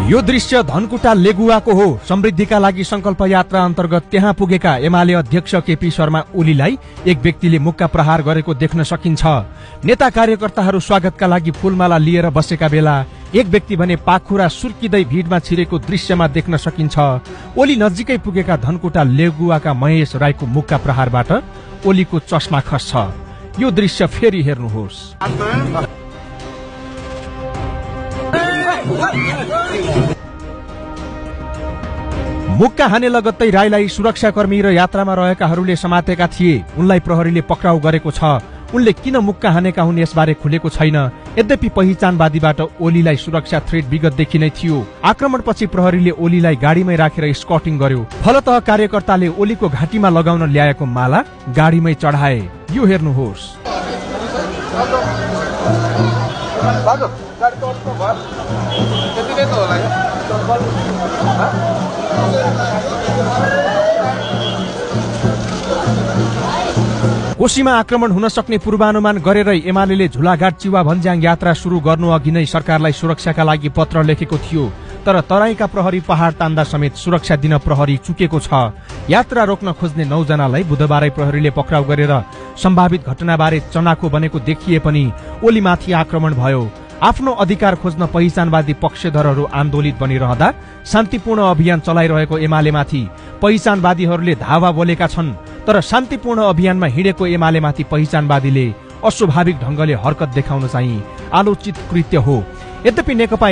यो दृश्य धनकुटा लेगुवाको हो। समृद्धिका लागि संकल्प यात्रा अन्तर्गत त्यहाँ पुगेका एमाले अध्यक्ष केपी शर्मा ओलीलाई एक व्यक्तिले मुक्का प्रहार गरेको देख्न सकिन्छ। नेता कार्यकर्ताहरू स्वागतका लागि फूलमाला लिएर बसेका बेला एक व्यक्ति भने पाखुरा सुर्किँदै भिडमा छिरेको दृश्यमा देख्न सकिन्छ। ओली नजिकै पुगेका धनकुटा लेगुवाका महेश राईको मुक्का प्रहारबाट ओलीको चस्मा खस्छ। यो दृश्य फेरि हेर्नुहोस्। मुक्का हाने लगत्तै राईलाई सुरक्षाकर्मी र यात्रामा रहेकाहरूले समातेका थिए। उनलाई प्रहरीले पक्राउ गरेको छ। उनले किन मुक्का हानेका हुन् यसबारे खुलेको छैन। यद्यपि पहिचानवादीबाट ओलीलाई सुरक्षा थ्रेट विगतदेखि नै थियो। आक्रमणपछि प्रहरीले ओलीलाई गाडीमै राखेर स्कटिङ गर्यो। फलतः कार्यकर्ताले ओलीको घाँटीमा लगाउन ल्याएको माला गाडीमै चढाए। यो हेर्नुहोस्। कोशीमा आक्रमण हुन सक्ने पूर्वानुमान गरेरै एमालेले झुलाघाट चिवा भन्ज्याङ यात्रा सुरु गर्नु अघि नै सरकारलाई सुरक्षाका लागि पत्र लेखेको थियो। तर तराईका प्रहरी पहाड तान्दा समेत सुरक्षा दिन प्रहरी चुकेको छ। यात्रा रोक्न खोज्ने 9 जनालाई बुधबारै प्रहरीले पक्राउ गरेर सम्भावित घटनाबारे चनाखो बनेको देखिए पनि ओलीमाथि आक्रमण भयो। आफ्नो अधिकार खोज्न पहिचानवादी पक्षधरहरू आन्दोलित बनिरहँदा शान्तिपूर्ण अभियान चलाइरहेको एमालेमाथि पहिचानवादीहरूले धावा बोलेका छन्। तर शान्तिपूर्ण अभियानमा हिँडेको एमालेमाथि पहिचानवादीले अस्वाभाविक ढंगले हरकत देखाउन चाहिँ आलोचित कृत्य हो। यद्यपि नेकपा